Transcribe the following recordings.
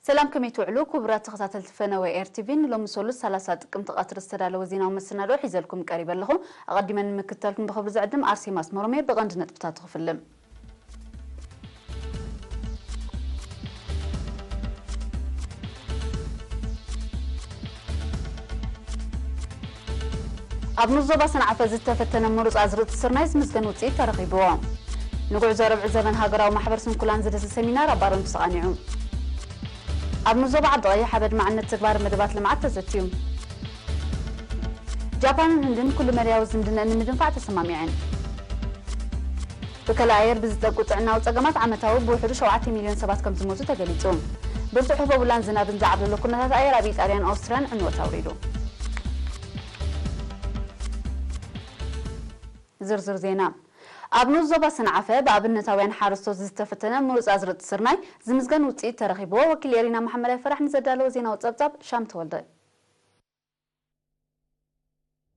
ሰላም፣ ከመይ ትውዕሉ ክቡራት ተኸታተልቲ ፈነወ ኤር ቲቪ? ንሎሚ ሰሉስ ሰላሳ ጥቅምቲ ቀትሪ ዝተዳለወ ዜናዊ መሰናድኦ ሒዘልኩም ቀሪበ ኣለኹ። ኣቐዲመ ንምክትታልኩም ብኽብሪ ዝዕድም ኣርሴማ ኣስመሮም እየ። ብቐንዲ ነጥብታቱ ክፍልም። ኣብ ንኡስ ዞባ ሰንዓፈ ዝተፈተነ ምሩፅ ኣዝርእቲ ስርናይ ዝምዝገን ውፅኢት ተረኺብዎ። ንጉዕዞ ርብዒ ዘበን ሃገራዊ ማሕበር ስንኩላን ዝድህስስ ሰሚናር ኣብ ባረንቱ ተቓኒዑ። ኣብ ንኡስ ዞባ ዓዲ ቀይሕ ኣብ ኣድማዕነት ተግባር መደባት ልምዓት ተዘትዩ። ጃፓንን ህንድን ኩሉ መዳያዊ ዝምድነኣን ንምድንፋዕ ተሰማሚዐን። ብከላ ኣየር ብዝጠቁ ጥዕናዊ ጸገማት ዓመታዊ ብውሕዱ ሸውዓተ ሚልዮን ሰባት ከም ዝሞቱ ተገሊጹ። ብርቱዕ ህቦብላን ዝናብን ዝዓብለሎ ኩነታት ኣየር ኣብ ኢጣልያን ኣውስትርያን ዕንወት ኣውሪዱ። ዝርዝር ዜና። ኣብ ንኡስ ዞባ ሰንዓፈ ብኣብነታውያን ሓረስቶት ዝተፈተነ ምሩጽ ኣዝርእቲ ስርናይ ዝምዝገን ውጽኢት ተረኺብዎ። ወኪል ኤሪና መሓመዳይ ፈራሕ ንዘዳለወ ዜናዊ ጸብጻብ ሻም ተወልደ።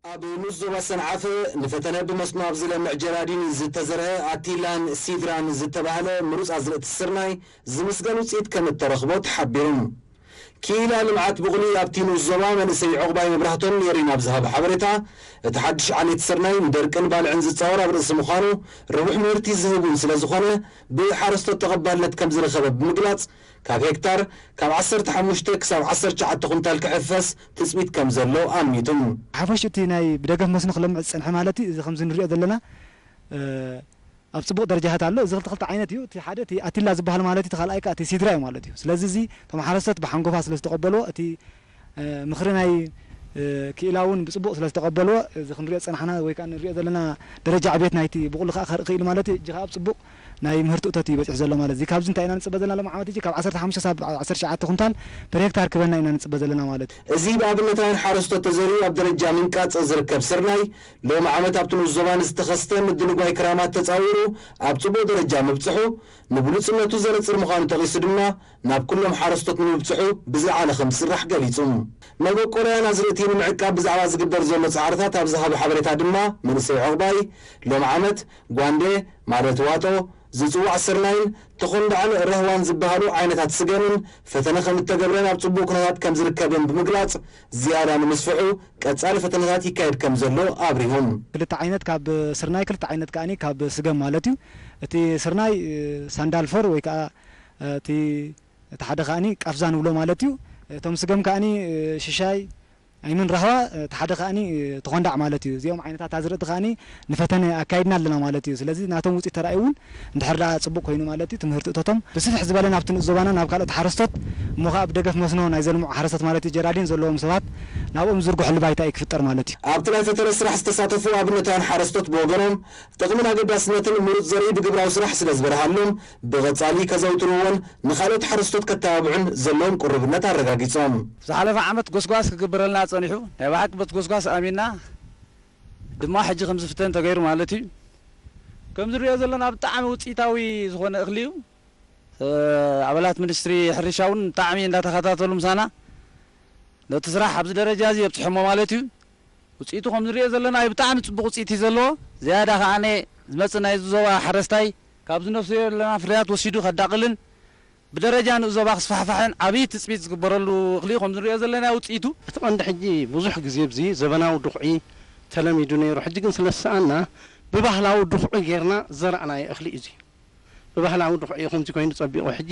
ኣብ ንኡስ ዞባ ሰንዓፈ ንፈተነ ብመስኖ ኣብ ዝለምዕ ጀራዲን ዝተዘርአ ኣቲላን ሲድራን ዝተባህለ ምሩጽ ኣዝርእቲ ስርናይ ዝምስገን ውጽኢት ከም እተረኽቦ ተሓቢሩ። ክኢላ ልምዓት ብቑሊ ኣብቲ ንኡስ ዞባ መንእሰይ ዑቕባይ መብራህቶም ኔሪና ኣብ ዝሃቦ ሓበሬታ፣ እቲ ሓድሽ ዓሌት ስርናይ ንደርቅን ባልዕን ዝጻወር ኣብ ርእሲ ምዃኑ፣ ረቡሕ ምህርቲ ዝህብ እውን ስለ ዝኾነ፣ ብሓረስቶት ተቐባልነት ከም ዝረኸበ ብምግላጽ፣ ካብ ሄክታር ካብ ዓሰርተ ሓሙሽተ ክሳብ ዓሰርተ ትሽዓተ ኩንታል ክሕፈስ ትጽቢት ከም ዘሎ ኣሚቱ። ሓፈሽ እቲ ናይ ብደገፍ መስኖ ክለምዕ ዝጸንሐ ማለት እዩ። እዚ ከምዚ ንሪኦ ዘለና፣ እ፣ ኣብ ጽቡቕ ደረጃታት ኣሎ። እዚ ክልተ ክልተ ዓይነት እዩ። እቲ ሓደ እቲ ኣቲላ ዝበሃል ማለት እዩ፣ እቲ ካልኣይ ከኣ እቲ ሲድራ እዩ ማለት እዩ። ስለዚ እዚ እቶም ሓረስቶት ብሓንጎፋ ስለ ዝተቐበልዎ፣ እቲ፣ እ፣ ምኽሪ ናይ፣ እ፣ ክኢላ እውን ብጽቡቕ ስለ ዝተቐበልዎ፣ እዚ ክንሪኦ ዝጸናሕና ወይ ከኣ ንሪኦ ዘለና ደረጃ ዕቤት ናይቲ ብቑሉ ከኣ ከርኢ ክኢሉ ማለት እዩ። እጂ ከኣ ኣብ ጽቡቕ ናይ ምህርቲ እቶት እዩ በጺሑ ዘሎ ማለት እዩ። ካብዚ እንታይ ኢና ንጽበ ዘለና ሎም ዓመት እጂ? ካብ ዓሰርተ ሓሙሽተ ክሳብ ዓሰርተ ትሽዓተ ኩንታል ፐር ሄክታር ክበና ኢና ንጽበ ዘለና ማለት እዩ። እዚ ብኣብነታውያን ሓረስቶት ተዘሪኡ ኣብ ደረጃ ምንቃጽ ዝርከብ ስርናይ፣ ሎም ዓመት ኣብቲ ንኡስ ዞባ ንዝተኸስተ ምድንጓይ ክራማት ተጻዊሩ ኣብ ጽቡቕ ደረጃ ምብጽሑ፣ ንብሉጽነቱ ዘነጽር ምዃኑ ጠቒሱ ድማ፣ ናብ ኩሎም ሓረስቶት ንምብጽሑ ብዝለዓለ ከም ዝስራሕ ገሊጹ። መበቆላውያን ኣዝርእቲ ንምዕቃብ ብዛዕባ ዝግበር ዘሎ ጻዕርታት ኣብ ዝሃቦ ሓበሬታ ድማ፣ መንእሰይ ዑቕባይ፣ ሎም ዓመት ጓንዴ፣ ማለት ዋጦ፣ ዝጽዋዕ ስርናይን ተኾንዳዕን ራህዋን ዝበሃሉ ዓይነታት ስገምን ፈተነ ከም እተገብረ፣ ናብ ጽቡቕ ኩነታት ከም ዝርከብን ብምግላጽ፣ ዝያዳ ንምስፍሑ ቀጻሊ ፈተነታት ይካየድ ከም ዘሎ ኣብሪሆም። ክልተ ዓይነት ካብ ስርናይ፣ ክልተ ዓይነት ከኣኒ ካብ ስገም ማለት እዩ። እቲ ስርናይ፣ እ፣ ሳንዳልፈር ወይ ከኣ፣ እ፣ እቲ፣ እቲ ሓደ ከኣኒ ቃፍዛ ንብሎ ማለት እዩ። እቶም ስገም ከኣኒ፣ እ፣ ሽሻይ፣ ኣይምን ራህዋ፣ እ፣ እቲ ሓደ ከኣኒ፣ እ፣ ተኾንዳዕ ማለት እዩ። እዚኦም ዓይነታት ኣዝርእቲ ከኣኒ ንፈተነ ኣካይድና ኣለና ማለት እዩ። ስለዚ ናቶም ውጽኢት ተራእዩ እውን እንድሕር ደኣ ጽቡቕ ኮይኑ ማለት እዩ፣ ትምህርቲ እቶቶም ብስፍሕ ዝበለ ናብቲ ንኡስ ዞባና ናብ ካልኦት ሓረስቶት እሞ ከኣ ብደገፍ መስኖ ናይ ዘልምዑ ሓረስቶት ማለት እዩ፣ ጀራዲን ዘለዎም ሰባት ናብኦም ዝዝርግሐሉ ባይታ እዩ ክፍጠር ማለት እዩ። ኣብቲ ናይ ፈተነ ስራሕ ዝተሳተፉ ኣብነታውያን ሓረስቶት ብወገኖም፣ ጥቕምን ኣገዳስነትን ምሩጽ ዘርኢ ብግብራዊ ስራሕ ስለ ዝበርሃሎም፣ ብቐጻሊ ከዘውትርዎን ንኻልኦት ሓረስቶት ከተባብዑን ዘለዎም ቅሩብነት ኣረጋጊጾም። ዝሓለፈ ዓመት ጎስጓስ ክግበረልና ጸኒሑ፣ ናይ ብሓቂ በቲ ጎስጓስ ኣሚንና ድማ ሕጂ ከም ዝፍተን ተገይሩ ማለት እዩ። ከም ዝሪኦ ዘለና ብጣዕሚ ውጽኢታዊ ዝኾነ እኽሊ እዩ። እ፣ ኣባላት ሚኒስትሪ ሕርሻ እውን ብጣዕሚ እንዳተኸታተሉ ምሳና ነቲ ስራሕ ኣብዚ ደረጃ እዚ የብፅሖሞ ማለት እዩ። ውፅኢቱ ከም ንሪኦ ዘለና እዩ፣ ብጣዕሚ ፅቡቕ ውፅኢት እዩ ዘለዎ። ዝያዳ ከዓነ ዝመፅእ ናይ ዞባ ሓረስታይ ካብዚ ነፍስዮ ዘለና ፍርያት ወሲዱ ከዳቕልን ብደረጃ ንኡስ ዞባ ክስፋሕፋሕን ዓብዪ ትፅቢት ዝግበረሉ እኽሊ እዩ። ከም ንሪኦ ዘለና ውፅኢቱ እቲ ቀንዲ ሕጂ ብዙሕ ግዜ ኣብዚ ዘበናዊ ድኹዒ ተለሚዱ ነይሩ። ሕጂ ግን ስለ ዝሰኣና ብባህላዊ ድኹዒ ጌርና ዘራእናዮ እኽሊ እዩ። ብባህላዊ ድኹዒ ከምዚ ኮይኑ ጸቢቑ፣ ሕጂ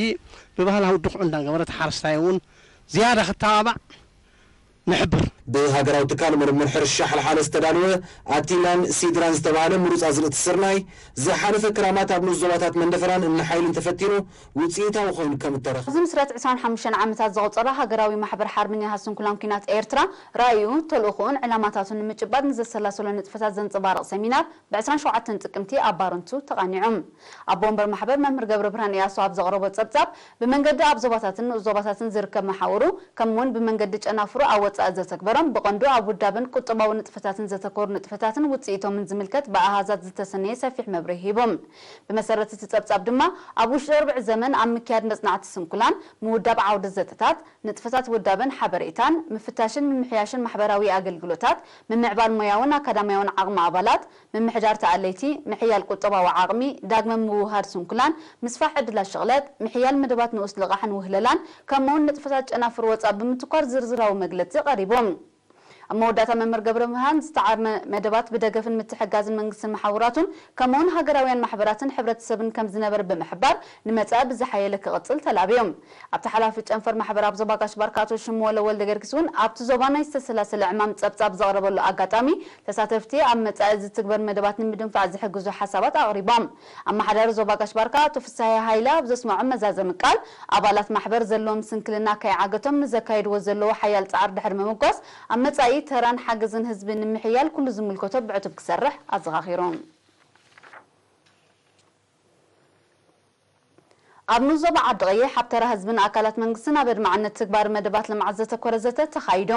ብባህላዊ ድኹዒ እንዳገበረ፣ እቲ ሓረስታይ እውን ዝያዳ ክተባባዕ ንሕብር። ብሃገራዊ ትካል ምርምር ሕርሻ ሓልሓለ ዝተዳለወ ኣቲላን ሲድራን ዝተባህለ ምሩጽ ኣዝርእቲ ስርናይ፣ ዝሓለፈ ክራማት ኣብ ንኡስ ዞባታት መንደፈራን እምኒ ሓይልን ተፈቲኑ ውጽኢታዊ ኮይኑ ከም እተረኸ። ዝምስረት ዕስራን ሓሙሽተን ዓመታት ዘቑጸረ ሃገራዊ ማሕበር ሓርበኛ ሃስን ኩላን ኲናት ኤርትራ፣ ራእይኡ፣ ተልእኾኡን ዕላማታቱን ንምጭባጥ ንዘሰላሰሎ ንጥፈታት ዘንጸባርቕ ሰሚናር፣ ብ ዕስራን ሸውዓተን ጥቅምቲ ኣብ ባረንቱ ተቓኒዑ። ኣቦ ወንበር ማሕበር መምህር ገብረብርሃን እያሱ ኣብ ዘቕረቦ ጸብጻብ፣ ብመንገዲ ኣብ ዞባታትን ንኡስ ዞባታትን ዝርከብ መሓውሩ፣ ከምኡ'ውን ብመንገዲ ጨናፍሩ ኣብ ወጻኢ ዘተግበረ ብቐንዱ ኣብ ውዳበን ቁጠባዊ ንጥፈታትን ዘተኮሩ ንጥፈታትን ውጽኢቶምን ዝምልከት ብኣሃዛት ዝተሰነየ ሰፊሕ መብርሂ ሂቦም። ብመሰረት እቲ ጸብጻብ ድማ፣ ኣብ ውሽጢ ርብዒ ዘመን ኣብ ምክያድ መጽናዕቲ ስንኩላን፣ ምውዳብ ዓውዲ ዘተታት፣ ንጥፈታት ውዳበን ሓበሬታን፣ ምፍታሽን ምምሕያሽን ማሕበራዊ ኣገልግሎታት፣ ምምዕባል ሞያውን ኣካዳሚያውን ዓቕሚ ኣባላት፣ ምምሕዳር ተኣለይቲ፣ ምሕያል ቁጠባዊ ዓቕሚ፣ ዳግመ ምውህሃድ ስንኩላን፣ ምስፋሕ ዕድላት ሽቕለት፣ ምሕያል መደባት ንኡስ ልቓሕን ውህለላን፣ ከምኡውን ንጥፈታት ጨናፍር ወጻእ ብምትኳር ዝርዝራዊ መግለጺ ቀሪቦም። ኣብ መወዳእታ መምህር ገብረብርሃን ዝተዓርመ መደባት ብደገፍን ምትሕጋዝን መንግስትን መሓውራቱን ከምኡውን ሃገራውያን ማሕበራትን ሕብረተሰብን ከም ዝነበር ብምሕባር ንመጻኢ ብዝሓየለ ክቕጽል ተላብዮም። ኣብቲ ሓላፊ ጨንፈር ማሕበር ኣብ ዞባ ጋሽ ባርካ ኣቶ ሽምወለ ወልደ ገርጊስ እውን ኣብቲ ዞባ ናይ ዝተሰላሰለ ዕማም ጸብጻብ ዘቕረበሉ ኣጋጣሚ ተሳተፍቲ ኣብ መጻኢ ዝትግበር መደባት ንምድንፋዕ ዝሕግዙ ሓሳባት ኣቕሪቦም። ኣመሓዳሪ ዞባ ጋሽ ባርካ ኣቶ ፍስሃየ ሃይለ ኣብ ዘስመዖ መዛዘሚ ቃል ኣባላት ማሕበር ዘለዎም ስንክልና ከይዓገቶም ንዘካይድዎ ዘለዎ ሓያል ጻዕሪ ድሕሪ ምምጓስ ኣብ መጻኢ ተራን ሓገዝን ህዝቢ ንምሕያል ኩሉ ዝምልከቶ ብዕቱብ ክሰርሕ ኣዘኻኺሩ። ኣብ ንኡስ ዞባ ዓዲ ቀይሕ ኣብ ተራ ህዝብን ኣካላት መንግስትን ኣብ ኣድማዕነት ትግባር መደባት ልምዓት ዘተኮረ ዘተ ተኻይዱ።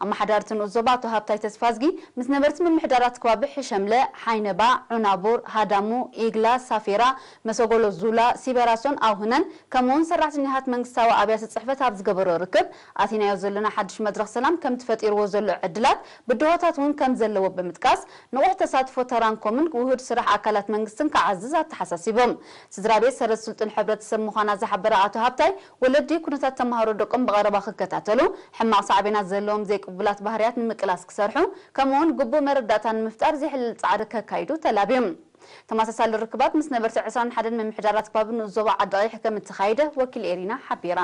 ኣመሓዳሪ እቲ ንኡስ ዞባ ኣቶ ሃብታይ ተስፋዝጊ ምስ ነበርቲ ምምሕዳራት ከባቢ ሕሸምለ፣ ሓይነባ፣ ዑናቡር፣ ሃዳሙ፣ ኢግላ፣ ሳፌራ፣ መሰጎሎ ዙላ፣ ሲበራሶን ኣውህነን ከምኡውን ሰራሕተኛታት መንግስታዊ ኣብያተ ጽሕፈት ኣብ ዝገበሮ ርክብ፣ ኣቲናዮ ዘለና ሓድሽ መድረኽ ሰላም ከምቲ ፈጢርዎ ዘሎ ዕድላት ብድሆታት እውን ከም ዘለዎ ብምጥቃስ፣ ንቑሕ ተሳትፎ ተራን ኮምን ውሁድ ስራሕ ኣካላት መንግስትን ክዓዝዝ ኣተሓሳሲቦም። ስድራ ቤት ሰረት ስልጡን ሕብረተሰብ ምዃና ዝሓበረ ኣቶ ሃብታይ፣ ወለዲ ኩነታት ተምሃሮ ደቆም ብቐረባ ክከታተሉ፣ ሕማቕ ሳዕቤናት ዘለዎም ዘይቅቡላት ባህርያት ንምቅላስ ክሰርሑ፣ ከምኡውን ግቡእ መረዳእታ ንምፍጣር ዝሕልል ጻዕሪ ከካይዱ ተላብዮም። ተመሳሳሊ ርክባት ምስ ነበርቲ ዕስራን ሓደን ምምሕዳራት ከባቢ ንኡስ ዞባ ዓዲ ቀይሕ ከም እተኻየደ ወኪል ኤሪና ሓቢራ።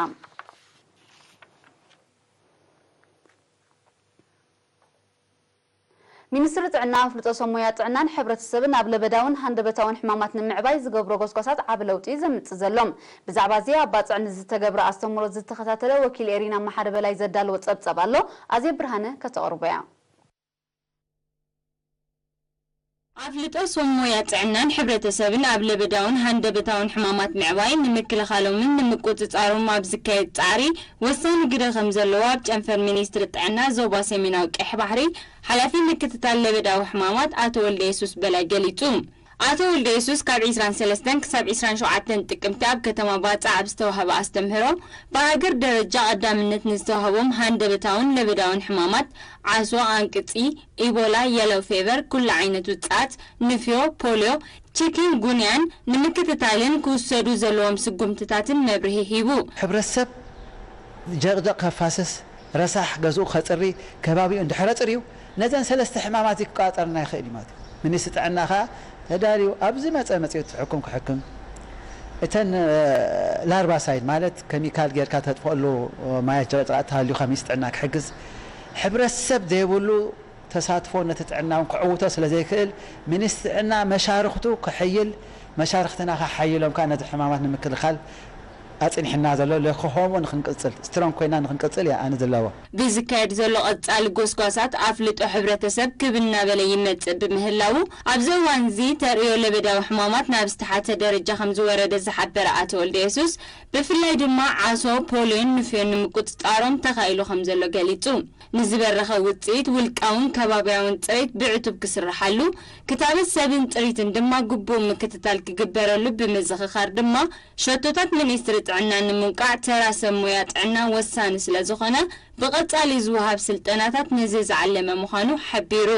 ሚኒስትሪ ጥዕና ኣፍልጦ ሰብ ሞያ ጥዕናን ሕብረተሰብን ኣብ ለበዳውን ሃንደበታውን ሕማማት ንምዕባይ ዝገብሮ ጎስጓሳት ዓቢ ለውጢ ዘምጽእ ዘሎ። ብዛዕባ እዚ ኣብ ባጽዕ ንዝተገብረ ኣስተምህሮ ዝተኸታተለ ወኪል ኤሪና መሓሪ በላይ ዘዳለዎ ጸብጻብ ኣሎ። ኣዜብ ብርሃነ ከተቕርቦ እያ። ኣፍልጦ ሰብ ሞያ ጥዕናን ሕብረተሰብን ኣብ ለበዳውን ሃንደበታውን ሕማማት ምዕባይ ንምክልኻሎምን ንምቁጽጻሮም ኣብ ዝካየድ ጻዕሪ ወሳኒ ግደ ከም ዘለዎ ኣብ ጨንፈር ሚኒስትሪ ጥዕና ዞባ ሰሜናዊ ቀይሕ ባሕሪ ሓላፊ ምክትታል ለበዳዊ ሕማማት ኣቶ ወልደየሱስ በላይ ገሊጹ። ኣቶ ወልደየሱስ ካብ ዒስራን ሰለስተን ክሳብ ዒስራን ሸውዓተን ጥቅምቲ ኣብ ከተማ ባጽዕ ኣብ ዝተዋህበ ኣስተምህሮ፣ ብሃገር ደረጃ ቀዳምነት ንዝተዋህቦም ሃንደበታውን ለበዳውን ሕማማት ዓሶ፣ ኣንቅጺ፣ ኢቦላ፣ የሎ ፌቨር፣ ኩሉ ዓይነት ውጽዓት፣ ንፍዮ፣ ፖልዮ፣ ቺኪን ጉንያን ንምክትታልን ክውሰዱ ዘለዎም ስጉምትታትን መብርሂ ሂቡ። ሕብረተሰብ ጀቕጀቕ ከፋስስ፣ ረሳሕ ገዝኡ ከጽሪ፣ ከባቢኡ እንድሕር ኣጽርዩ፣ ነዘን ሰለስተ ሕማማት ክቆጻጸርና ይኽእል እዩ ማለት እዩ። ሚኒስትሪ ጥዕና ከኣ ተዳልዩ ኣብዚ መጸ መጺኡ እቲ ሕኩም ክሕክም፣ እተን፣ እ፣ ላርባሳይድ ማለት ኬሚካል ጌርካ ተጥፍኣሉ ማያት ጀቕጀቕ ተሃልዩ ካብ ሚኒስትሪ ጥዕና ክሕግዝ፣ ሕብረተሰብ ዘይብሉ ተሳትፎ ነቲ ጥዕና እውን ክዕውቶ ስለ ዘይክእል፣ ሚኒስትሪ ጥዕና መሻርኽቱ ከሐይል፣ መሻርኽትና ከሓይሎም ከኣ ነዚ ሕማማት ንምክልኻል ኣጽኒሕና ዘሎ ለኮ ሆሞ ንኽንቅጽል፣ ስትሮንግ ኮይና ንኽንቅጽል እያ ኣነ ዘለዋ። ብዝካየድ ዘሎ ቀጻሊ ጎስጓሳት ኣፍልጦ ሕብረተሰብ ክብ እናበለ ይመጽእ ብምህላዉ፣ ኣብዚ እዋን እዚ ተርእዮ ለበዳዊ ሕማማት ናብ ዝተሓተ ደረጃ ከም ዝወረደ ዝሓበረ ኣቶ ወልደየሱስ፣ ብፍላይ ድማ ዓሶ፣ ፖልዮን ንፍዮን ንምቁጽጻሮም ተኻኢሉ ከም ዘሎ ገሊጹ። ንዝበረኸ ውጽኢት ውልቃውን ከባብያውን ጽሬት ብዕቱብ ክስርሓሉ፣ ክታበት ሰብን ጥሪትን ድማ ግቡእ ምክትታል ክግበረሉ ብምዝኽኻር ድማ፣ ሸቶታት ሚኒስትሪ ጥዕና ንምንቋዕ ተራ ሰብ ሞያ ጥዕና ወሳኒ ስለ ዝኾነ፣ ብቐጻሊ ዝወሃብ ስልጠናታት ነዚ ዝዓለመ ምዃኑ ሓቢሩ።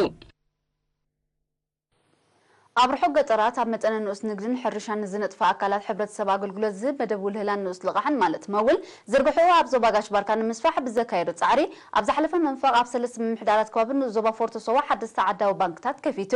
ኣብ ርሑቕ ገጠራት ኣብ መጠነ ንኡስ ንግድን ሕርሻን ንዝነጥፋ ኣካላት ሕብረተሰብ ኣገልግሎት ዝህብ መደብ ውልህላን ንኡስ ልቓሕን ማለት መውል ዝርግሕኡ ኣብ ዞባ ጋሽ ባርካ ንምስፋሕ ብዘካየዶ ጻዕሪ፣ ኣብ ዝሓለፈ መንፈቕ ኣብ ሰለስተ ምምሕዳራት ከባቢ ንኡስ ዞባ ፎርቶ ሶዋ ሓደስተ ዓዳዊ ባንክታት ከፊቱ።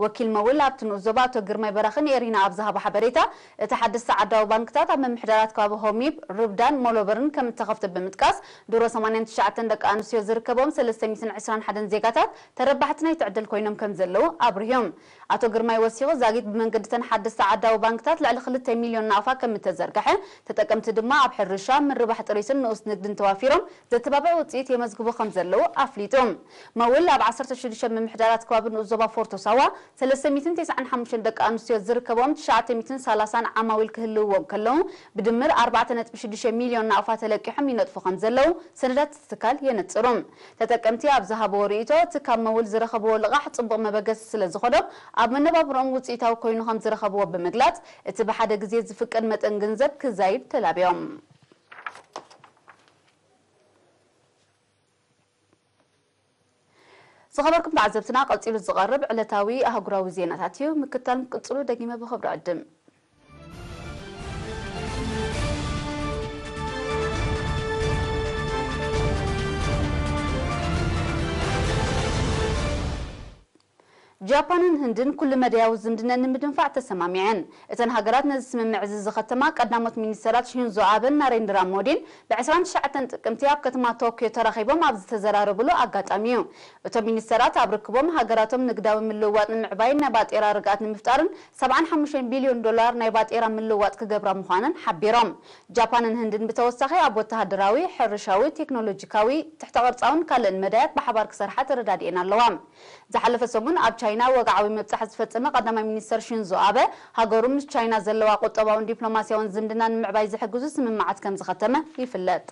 ወኪል መውል ኣብቲ ንኡስ ዞባ ኣቶ ግርማይ በራኺ ንኤሪና ኣብ ዝሃቦ ሓበሬታ፣ እቲ ሓደስተ ዓዳዊ ባንክታት ኣብ ምምሕዳራት ከባቢ ሆሚብ፣ ርብዳን ሞሎበርን ከም እተኸፍተ ብምጥቃስ፣ ድሮ ሰማንያን ትሽዓተን ደቂ ኣንስትዮ ዝርከቦም ሰለስተ ሚእትን ዕስራን ሓደን ዜጋታት ተረባሕቲ ናይቲ ዕድል ኮይኖም ከም ዘለዉ ኣብሪሆም። ኣቶ ግርማ ማይ ወሲኹ ዛጊት ብመንገድተን ሓደስቲ ዓዳዊ ባንክታት ልዕሊ ክልተ ሚልዮን ናቕፋ ከም እተዘርግሐ፣ ተጠቀምቲ ድማ ኣብ ሕርሻ፣ ምርባሕ ጥሪትን ንኡስ ንግድን ተዋፊሮም ዘተባብዕ ውፅኢት የመዝግቡ ከም ዘለዉ ኣፍሊጡ። መውል ኣብ ዓሰርተ ሽዱሽተ ምምሕዳራት ከባቢ ንኡስ ዞባ ፎርቶ ሳዋ ሰለስተ ሚእትን ተስዓን ሓሙሽተን ደቂ ኣንስትዮ ዝርከቦም ትሽዓተ ሚእትን ሰላሳን ዓማዊል ክህልውዎም ከለዉ፣ ብድምር ኣርባዕተ ነጥቢ ሽዱሽተ ሚልዮን ናቕፋ ተለቂሖም ይነጥፉ ከም ዘለዉ ሰነዳት እቲ ትካል የነጽሩ። ተጠቀምቲ ኣብ ዝሃብዎ ርእይቶ፣ እቲ ካብ መውል ዝረኸብዎ ልቓሕ ጽቡቕ መበገሲ ስለ ዝኾኖም፣ ኣብ መነባብሮኦም ውጽኢታዊ ኮይኑ ከም ዝረኸብዎ ብምግላጽ፣ እቲ ብሓደ ግዜ ዝፍቀድ መጠን ገንዘብ ክዛይድ ተላብዮም። ዝኸበርኩም ተዓዘብትና፣ ቀጺሉ ዝቐርብ ዕለታዊ ኣህጉራዊ ዜናታት እዩ። ምክታል ምቅጽሉ ደጊመ ብኽብሪ ዕድም። ጃፓንን ህንድን ኩሉ መዳያዊ ዝምድነን ንምድንፋዕ ተሰማሚዐን። እተን ሃገራት ነዚ ስምምዕ እዚ ዝኸተማ ቀዳሞት ሚኒስተራት ሺንዞ ኣበን ናሬንድራ ሞዲን ብ ዕስራን ትሽዓተን ጥቅምቲ ኣብ ከተማ ቶክዮ ተራኺቦም ኣብ ዝተዘራረብሉ ኣጋጣሚ እዩ። እቶም ሚኒስተራት ኣብ ርክቦም ሃገራቶም ንግዳዊ ምልውዋጥ ንምዕባይን ናይ ባጤራ ርግኣት ንምፍጣርን ሰብዓን ሓሙሽተን ቢልዮን ዶላር ናይ ባጤራ ምልውዋጥ ክገብራ ምዃነን ሓቢሮም። ጃፓንን ህንድን ብተወሳኺ ኣብ ወተሃደራዊ፣ ሕርሻዊ፣ ቴክኖሎጂካዊ፣ ትሕተ ቅርጻውን ካልእን መዳያት ብሓባር ክሰርሓ ተረዳዲኤን ኣለዋ። ዝሓለፈ ሰሙን ኣብ ቻይና ወግዓዊ ምብጻሕ ዝፈጸመ ቀዳማይ ሚኒስተር ሺንዞ ኣበ፣ ሃገሩ ምስ ቻይና ዘለዋ ቁጠባውን ዲፕሎማስያውን ዝምድና ንምዕባይ ዝሕግዙ ስምምዓት ከም ዝኸተመ ይፍለጥ።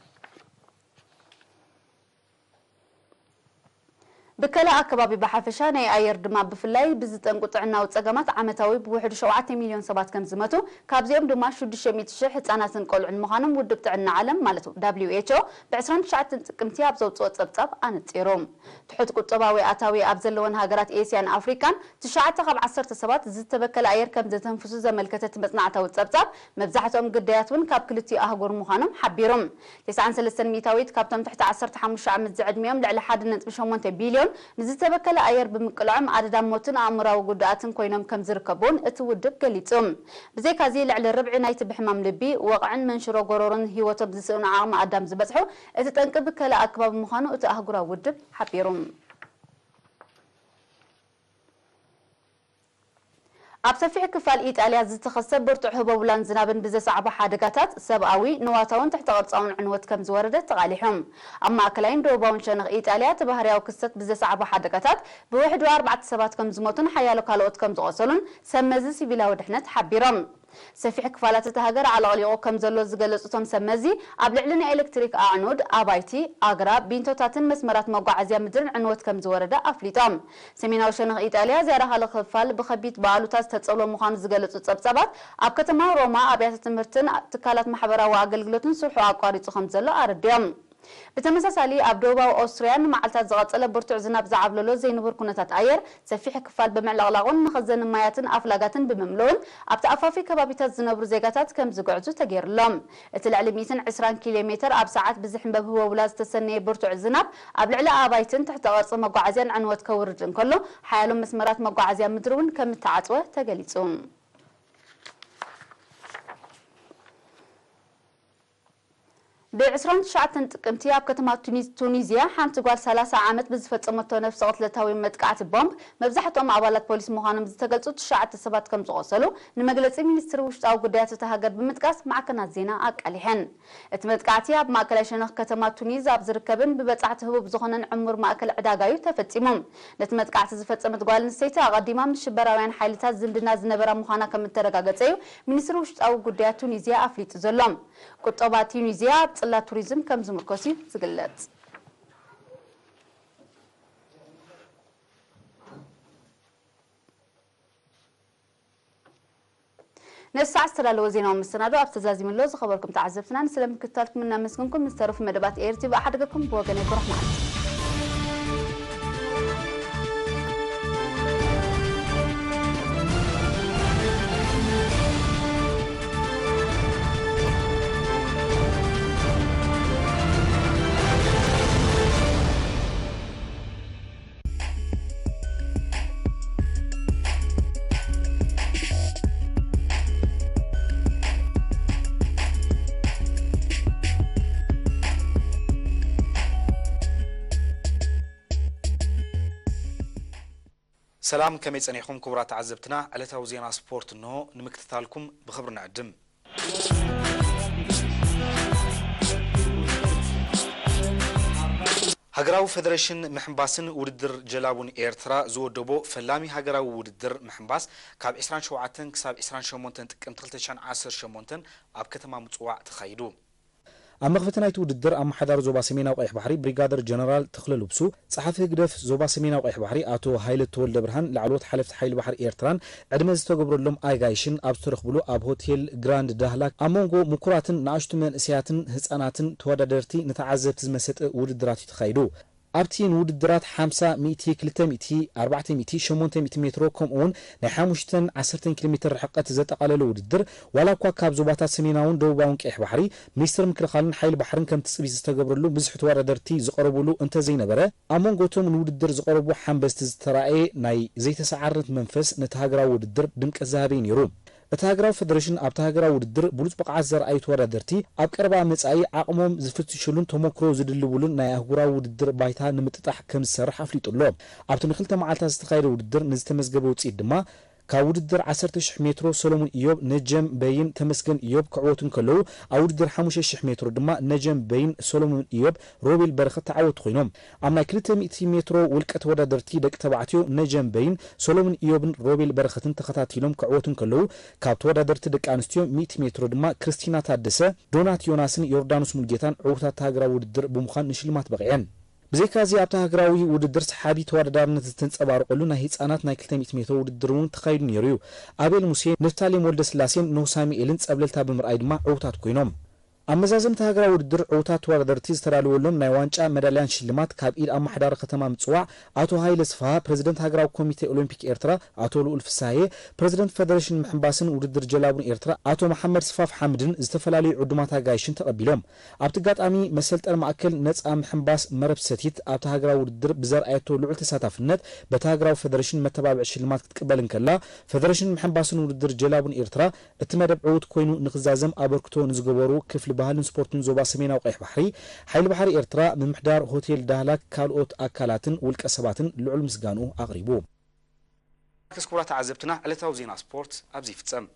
ብከላ ኣከባቢ ብሓፈሻ ናይ ኣየር ድማ ብፍላይ ብዝጠንቁ ጥዕናዊ ጸገማት ዓመታዊ ብውሕዱ ሸውዓተ ሚልዮን ሰባት ከም ዝመቱ፣ ካብዚኦም ድማ ሽዱሽተ ሚእቲ ሽሕ ህጻናትን ቆልዑን ምዃኖም ውድብ ጥዕና ዓለም ማለት ደብሊው ኤች ኦ ብ ዕስራን ትሽዓተን ጥቅምቲ ኣብ ዘውጽኦ ጸብጻብ ኣነጺሩ። ትሑት ቁጠባዊ ኣታዊ ኣብ ዘለወን ሃገራት ኤስያን ኣፍሪቃን ትሽዓተ ካብ ዓሰርተ ሰባት ዝተበከለ ኣየር ከም ዘተንፍሱ ዘመልከተ እቲ መጽናዕታዊ ጸብጻብ፣ መብዛሕትኦም ግዳያት እውን ካብ ክልቲኡ ኣህጉር ምዃኖም ሓቢሩ። ተስዓን ሰለስተን ሚእታዊት ካብቶም ትሕቲ ዓሰርተ ሓሙሽተ ዓመት ዝዕድሚኦም ልዕሊ ሓደ ነጥቢ ሸሞንተ ቢልዮን ንዝተበከለ ኣየር ብምቅልዖም ኣደዳ ሞትን ኣእምራዊ ጉድኣትን ኮይኖም ከም ዝርከቡ እውን እቲ ውድብ ገሊጹ። ብዘይካዚ ልዕሊ ርብዒ ናይቲ ብሕማም ልቢ፣ ወቕዕን መንሽሮ ጎረሮን ህይወቶም ዝስእኑ ዓቕሚ ኣዳም ዝበጽሑ እቲ ጠንቂ ብከላ ኣከባቢ ምዃኑ እቲ ኣህጉራዊ ውድብ ሓቢሩ። ኣብ ሰፊሕ ክፋል ኢጣልያ ዝተኸስተ ብርቱዕ ህቦብላን ዝናብን ብዘስዓቦ ሓደጋታት ሰብኣዊ፣ ንዋታውን ትሕተ ቅርጻውን ዕንወት ከም ዝወረደ ተቓሊሑ። ኣብ ማእከላይን ደቡባውን ሸነኽ ኢጣልያ እቲ ባህርያዊ ክስተት ብዘስዓቦ ሓደጋታት ብውሕዱ ኣርባዕተ ሰባት ከም ዝሞቱን ሓያሎ ካልኦት ከም ዝቖሰሉን ሰብ መዚ ሲቪላዊ ድሕነት ሓቢሮም። ሰፊሕ ክፋላት እታ ሃገር ኣዕለቕሊቑ ከም ዘሎ ዝገለጹ እቶም ሰብ መዚ፣ ኣብ ልዕሊ ናይ ኤሌክትሪክ ኣዕኑድ፣ ኣባይቲ፣ ኣግራብ፣ ቢንቶታትን መስመራት መጓዓዝያ ምድርን ዕንወት ከም ዝወረደ ኣፍሊጦም። ሰሜናዊ ሸነኽ ኢጣልያ ዝያዳ ካልእ ክፋል ብኸቢድ ብኣሉታ ዝተጸልወ ምዃኑ ዝገለጹ ጸብጻባት፣ ኣብ ከተማ ሮማ ኣብያተ ትምህርትን ትካላት ማሕበራዊ ኣገልግሎትን ስርሑ ኣቋሪጹ ከም ዘሎ ኣረዲኦም። ብተመሳሳሊ፣ ኣብ ደቡባዊ ኦስትርያ ንመዓልታት ዝቐጸለ ብርቱዕ ዝናብ ዝዓብለሎ ዘይንቡር ኩነታት ኣየር፣ ሰፊሕ ክፋል ብምዕልቕላቑን መኸዘኒ ማያትን ኣፍላጋትን ብምምልኡን፣ ኣብ ተኣፋፊ ከባቢታት ዝነብሩ ዜጋታት ከም ዝግዕዙ ተገይሩሎም። እቲ ልዕሊ ሚእትን ዕስራን ኪሎ ሜተር ኣብ ሰዓት ብዝሕንበብ ህቦብላ ዝተሰነየ ብርቱዕ ዝናብ፣ ኣብ ልዕሊ ኣባይትን ትሕተ ቅርጺ መጓዓዝያን ዕንወት ከውርድ እንከሎ፣ ሓያሎ መስመራት መጓዓዝያ ምድሪ እውን ከም እተዓጽወ ተገሊጹ። ብ ዕስራን ትሽዓተን ጥቅምቲ ኣብ ከተማ ቱኒዝ፣ ቱኒዝያ፣ ሓንቲ ጓል ሰላሳ ዓመት ብዝፈጸመቶ ነፍሰ ቅትለታዊ መጥቃዕቲ ቦምብ፣ መብዛሕትኦም ኣባላት ፖሊስ ምዃኖም ዝተገልጹ ትሽዓተ ሰባት ከም ዝቖሰሉ፣ ንመግለጺ ሚኒስትሪ ውሽጣዊ ጉዳያት እታ ሃገር ብምጥቃስ ማዕከናት ዜና ኣቃሊሐን። እቲ መጥቃዕቲ ኣብ ማእከላይ ሸነኽ ከተማ ቱኒዝ ኣብ ዝርከብን ብበጻሕቲ ህቡብ ዝኾነን ዕሙር ማእከል ዕዳጋ እዩ ተፈጺሙ። ነቲ መጥቃዕቲ ዝፈጸመት ጓል ኣንስተይቲ ኣቐዲማ ምስ ሽበራውያን ሓይልታት ዝምድና ዝነበራ ምዃና ከም እተረጋገጸ እዩ ሚኒስትሪ ውሽጣዊ ጉዳያት ቱኒዝያ ኣፍሊጡ ዘሎ። ቁጠባ ቱኒዝያ ኣብ ጽላት ቱሪዝም ከም ዝምርኮስ እዩ ዝግለጽ። ነዚ ሰዓት ዝተዳለወ ዜናዊ መሰናዶ ኣብ ተዛዚሙ ኣሎ። ዝኸበርኩም ተዓዘብትና፣ ንስለ ምክትታልኩም እናመስገንኩም፣ ንዝተረፉ መደባት ኤር ቲ ቪ ኣሓድገኩም ብወገነይ ብሩኽ መዓልቲ። ሰላም፣ ከመይ ጸኒሕኩም ክቡራት ተዓዘብትና? ዕለታዊ ዜና ስፖርት እንሆ ንምክትታልኩም ብኽብሪ ንዕድም። ሃገራዊ ፈደሬሽን ምሕንባስን ውድድር ጀላቡን ኤርትራ ዝወደቦ ፈላሚ ሃገራዊ ውድድር ምሕንባስ ካብ ዕስራን ሸውዓተን ክሳብ ዕስራን ሸሞንተን ጥቅምቲ ክልተ ሽሕን ዓሰርተ ሸሞንተን ኣብ ከተማ ምጽዋዕ ተኻይዱ። ኣብ መኽፈቲ ናይቲ ውድድር ኣመሓዳሪ ዞባ ሰሜናዊ ቀይሕ ባሕሪ ብሪጋደር ጀነራል ተኽለ ልብሱ፣ ጸሓፊ ህግደፍ ዞባ ሰሜናዊ ቀይሕ ባሕሪ ኣቶ ሃይለ ተወልደ ብርሃን፣ ላዕለዎት ሓለፍቲ ሓይሊ ባሕሪ ኤርትራን ዕድመ ዝተገብረሎም ኣጋይሽን ኣብ ዝተረኽብሉ ኣብ ሆቴል ግራንድ ዳህላክ ኣብ መንጎ ምኩራትን ንኣሽቱ መንእሰያትን ህጻናትን ተወዳደርቲ ንተዓዘብቲ ዝመሰጠ ውድድራት እዩ ተኻይዱ። ኣብቲ ንውድድራት ሓምሳ፣ ሚእቲ፣ ክልተ ሚእቲ፣ ኣርባዕተ ሚእቲ፣ ሸሞንተ ሚእቲ ሜትሮ ከምኡውን ናይ ሓሙሽተን ዓሰርተን ኪሎ ሜትር ርሕቀት ዘጠቓለለ ውድድር፣ ዋላ እኳ ካብ ዞባታት ሰሜናውን ደቡባውን ቀይሕ ባሕሪ ሚኒስትር ምክልኻልን ሓይሊ ባሕርን ከምቲ ጽቢት ዝተገብረሉ ብዙሕ ተወዳደርቲ ዝቐረቡሉ እንተዘይነበረ፣ ኣብ መንጎ እቶም ንውድድር ዝቐረቡ ሓምበስቲ ዝተራእየ ናይ ዘይተሰዓርነት መንፈስ ነቲ ሃገራዊ ውድድር ድምቀት ዝሃበ እዩ ነይሩ። እቲ ሃገራዊ ፈደረሽን ኣብቲ ሃገራዊ ውድድር ብሉጽ ብቕዓት ዘርኣዩ ተወዳደርቲ ኣብ ቀረባ መጻኢ ዓቕሞም ዝፍትሽሉን ተመክሮ ዝድልብሉን ናይ ኣህጉራዊ ውድድር ባይታ ንምጥጣሕ ከም ዝሰርሕ ኣፍሊጡ ኣሎ። ኣብቲ ንክልተ መዓልታት ዝተኻየደ ውድድር ንዝተመዝገበ ውጽኢት ድማ፣ ካብ ውድድር ዓሰርተ ሽሕ ሜትሮ ሰሎሙን ኢዮብ፣ ነጀም በይን፣ ተመስገን ኢዮብ ክዕወቱ እንከለዉ፣ ኣብ ውድድር ሓሙሽተ ሽሕ ሜትሮ ድማ ነጀም በይን፣ ሰሎሙን ኢዮብ፣ ሮቤል በረኸት ተዓወትቲ ኮይኖም። ኣብ ናይ ክልተ ሚእቲ ሜትሮ ውልቀ ተወዳደርቲ ደቂ ተባዕትዮ ነጀም በይን፣ ሰሎሙን ኢዮብን ሮቤል በረኸትን ተኸታቲሎም ክዕወቱ እንከለዉ፣ ካብ ተወዳደርቲ ደቂ ኣንስትዮ ሚእቲ ሜትሮ ድማ ክርስቲና ታደሰ፣ ዶናት ዮናስን ዮርዳኖስ ሙልጌታን ዕዉታት ሃገራዊ ውድድር ብምዃን ንሽልማት በቒዐን። ብዘይካዚ ኣብቲ ሃገራዊ ውድድር ሰሓቢ ተወዳዳርነት ዝተንጸባረቐሉ ናይ ህጻናት ናይ ክልተ ሚእቲ ሜትሮ ውድድር እውን ተኻይዱ ነይሩ እዩ። ኣቤል ሙሴ፣ ንፍታሌም ወልደስላሴን ኖህ ሳሙኤልን ጸብለልታ ብምርኣይ ድማ ዕዉታት ኮይኖም። ኣብ መዛዘምቲ ሃገራዊ ውድድር ዕዉታት ተወዳደርቲ ዝተዳለወሎም ናይ ዋንጫ መዳልያን ሽልማት ካብ ኢድ ኣመሓዳሪ ከተማ ምጽዋዕ ኣቶ ሃይለ ስፍሃ፣ ፕረዚደንት ሃገራዊ ኮሚቴ ኦሎምፒክ ኤርትራ ኣቶ ልኡል ፍስሃየ፣ ፕረዚደንት ፈደሬሽን ምሕንባስን ውድድር ጀላቡን ኤርትራ ኣቶ መሓመድ ስፋፍ ሓምድን ዝተፈላለዩ ዕዱማት ኣጋይሽን ተቐቢሎም። ኣብቲ ኣጋጣሚ መሰልጠኒ ማእከል ነጻ ምሕንባስ መረብ ሰቲት ኣብቲ ሃገራዊ ውድድር ብዘርኣየቶ ልዑል ተሳታፍነት በቲ ሃገራዊ ፈደሬሽን መተባብዒ ሽልማት ክትቅበል እንከላ፣ ፈደሬሽን ምሕንባስን ውድድር ጀላቡን ኤርትራ እቲ መደብ ዕዉት ኮይኑ ንኽዛዘም ኣበርክቶ ንዝገበሩ ክፍሊ ባህልን ስፖርትን ዞባ ሰሜናዊ ቀይሕ ባሕሪ፣ ሓይሊ ባሕሪ ኤርትራ፣ ምምሕዳር ሆቴል ዳህላክ፣ ካልኦት ኣካላትን ውልቀ ሰባትን ልዑል ምስጋንኡ ኣቕሪቡ። ክቡራት ተዓዘብትና፣ ዕለታዊ ዜና ስፖርት ኣብዚ ይፍጸም።